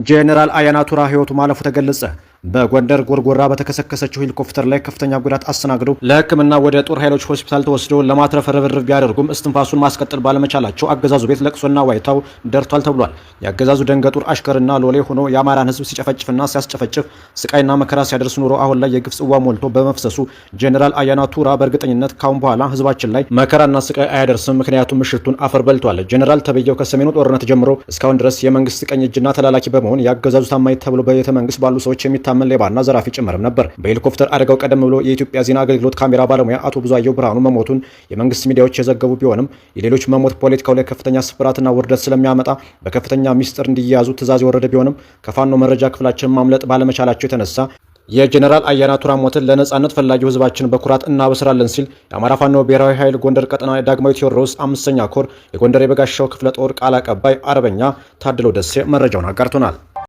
ጄኔራል አያና ቱራ ህይወቱ ማለፉ ተገለጸ። በጎንደር ጎርጎራ በተከሰከሰችው ሄሊኮፕተር ላይ ከፍተኛ ጉዳት አስተናግዶ ለሕክምና ወደ ጦር ኃይሎች ሆስፒታል ተወስዶ ለማትረፍ ርብርብ ቢያደርጉም እስትንፋሱን ማስቀጠል ባለመቻላቸው አገዛዙ ቤት ለቅሶና ዋይታው ደርቷል ተብሏል። የአገዛዙ ደንገጡር አሽከርና ሎሌ ሆኖ የአማራን ሕዝብ ሲጨፈጭፍና ሲያስጨፈጭፍ ስቃይና መከራ ሲያደርስ ኑሮ አሁን ላይ የግፍ ጽዋ ሞልቶ በመፍሰሱ ጄኔራል አያና ቱራ በእርግጠኝነት ካሁን በኋላ ሕዝባችን ላይ መከራና ስቃይ አያደርስም። ምክንያቱም ምሽቱን አፈር በልቷል። ጄኔራል ተብዬው ከሰሜኑ ጦርነት ጀምሮ እስካሁን ድረስ የመንግስት ቀኝ እጅና ተላላኪ በመሆን የአገዛዙ ታማኝ ተብሎ በቤተ መንግስት ባሉ ሰዎች የሚታመን ሌባና ዘራፊ ጭምርም ነበር። በሄሊኮፕተር አደጋው ቀደም ብሎ የኢትዮጵያ ዜና አገልግሎት ካሜራ ባለሙያ አቶ ብዙአየሁ ብርሃኑ መሞቱን የመንግስት ሚዲያዎች የዘገቡ ቢሆንም የሌሎች መሞት ፖለቲካው ላይ ከፍተኛ ስብራትና ውርደት ስለሚያመጣ በከፍተኛ ሚስጥር እንዲያዙ ትዕዛዝ የወረደ ቢሆንም ከፋኖ መረጃ ክፍላችን ማምለጥ ባለመቻላቸው የተነሳ የጄኔራል አያና ቱራ ሞትን ለነጻነት ፈላጊው ህዝባችን በኩራት እናበስራለን ሲል የአማራ ፋኖ ብሔራዊ ኃይል ጎንደር ቀጠና ዳግማዊ ቴዎድሮስ 5ኛ ኮር የጎንደር የበጋሻው ክፍለ ጦር ቃል አቀባይ አርበኛ ታድለው ደሴ መረጃውን አጋርቶናል።